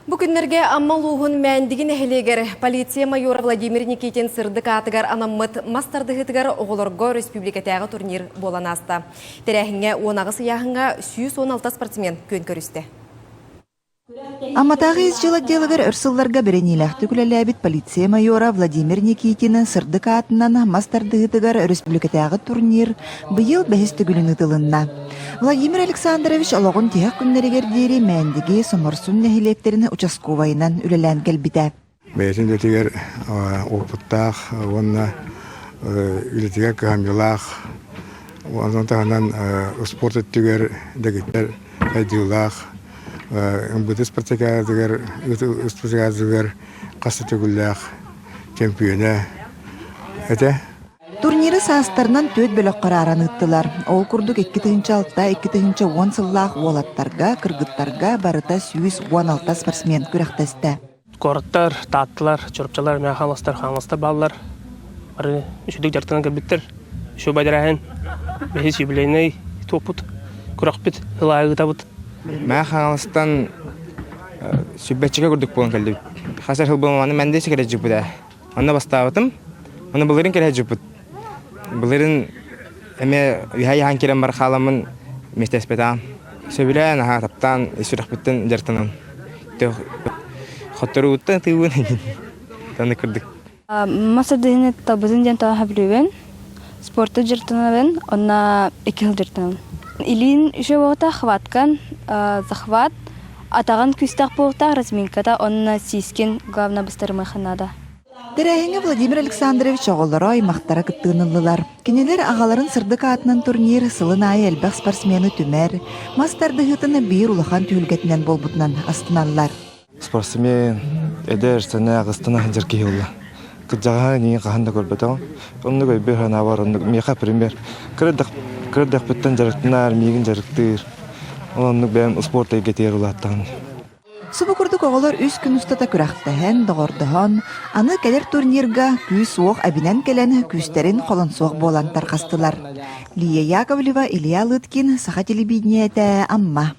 Бу күннэргэ Амма улууһун Мээндиги нэһилиэгэр полиция майора Владимир Никитин сырдык аатыгар анаммыт мас тардыһыытыгар оҕолорго өрөспүүбүлүкэтээҕи турнир буолан ааста. Тэрээһиҥҥэ 18 ыйааһыҥҥа 116 спортсмен күөн көрүстэ. Амматааҕы ис дьыала отделыгар өр сылларга бэриниилээхтик үлэлээбит полиция майора Владимир Никитин сырдык аатынан мас тардыһыытыгар өрөспүүбүлүкэтээҕи турнир быйыл бэһис төгүлүн ыытылынна. Владимир Александрович олоҕун тиһэх күннэригэр диэри Мээндиги, Соморсун нэһилиэктэрин участковайынан үлэлээн кэлбитэ. Бэйэтин үлэтигэр уопуттаах уонна үлэтигэр кыһамньылаах, онон таһынан спорт өттүгэр дэгиттэр сайдыылаах, МБТ спартакиадатыгар спартакиадатыгар хас да төгүллээх чөмпүйүөнэ этэ. Турниры саастарынан түөрт бөлөххө арааран ыыттылар. Ол курдук 2006, 2010 сыллаах уолаттарга, кыргыттарга барыта 116 спортсмен күрэхтэстэ. Куораттар, Таатталар, Чурапчылар, Мэҥэ Хаҥаластар, Хаҥаластар бааллар. Бары үчүгдүк дьарыктанан кэлбиттэр. Үчүгэй бэдэрээһин, бэһис юбилейнай туоппут, күрэхпит, сыл аайы ыытабыт. Мэҥэ Хаҥаластан сүбэччикэ курдук буолан кэллибит. Хас эрэ сыл буолан маны мэндэ кэлэ дьиппит ээ. Онно бастаабытым. Онно былырыын кэлэ дьиппит. Былырыын эмиэ үһэ яһан киирэн бар хааламмын миэстэспэтаам. Сөбүлээн, аһаа таптаан, сүрэхпиттэн дьарыктанан. Хотторууттан тыыбын Таны курдук. Мас ардыһыны талбытын диэн таҕа билүүбүн. Спорту дьарыктанабын, онно икки сыл дьарыктанабын. Илиин үчүгэй буолуохтаах, хваткан, захват, атаҕын күүстээх буолуохтаах, разминката, онно сиискин главное быстарымыахха наада. Тэрээһиҥҥэ Владимир Александрович оҕолоро, аймахтара кыттыыны ыллылар. Кинилэр аҕаларын сырдык аатынан турнир сылын аайы элбэх спортсмены түмэр, мас тардыһыытын биир улахан түһүлгэтинэн буолбутунан астыналлар. Спортсмен, эдэр, сэнээх, ыстана сылдьар киһи буолла. Кырдьаҕаһы эйигин хаһан да көрбөтөҕүм. Оннук өйбөр санаабар оннук миэхэ пример. Кыра эрдэхпиттэн дьарыктанар, миигин дьарыктыыр. Ол оннук бэйэм спорт эйгэтигэр улааттаҕым. Субу курдук оҕолор үс күн устата күрэхтэһэн, доҕордоһон, аны кэлэр турнирга күүс-уох эбинэн кэлэн күүстэрин холонсуох буолан тарҕастылар. Лия Яковлева, Илья Лыткин, Саха телевидениетэ, Амма.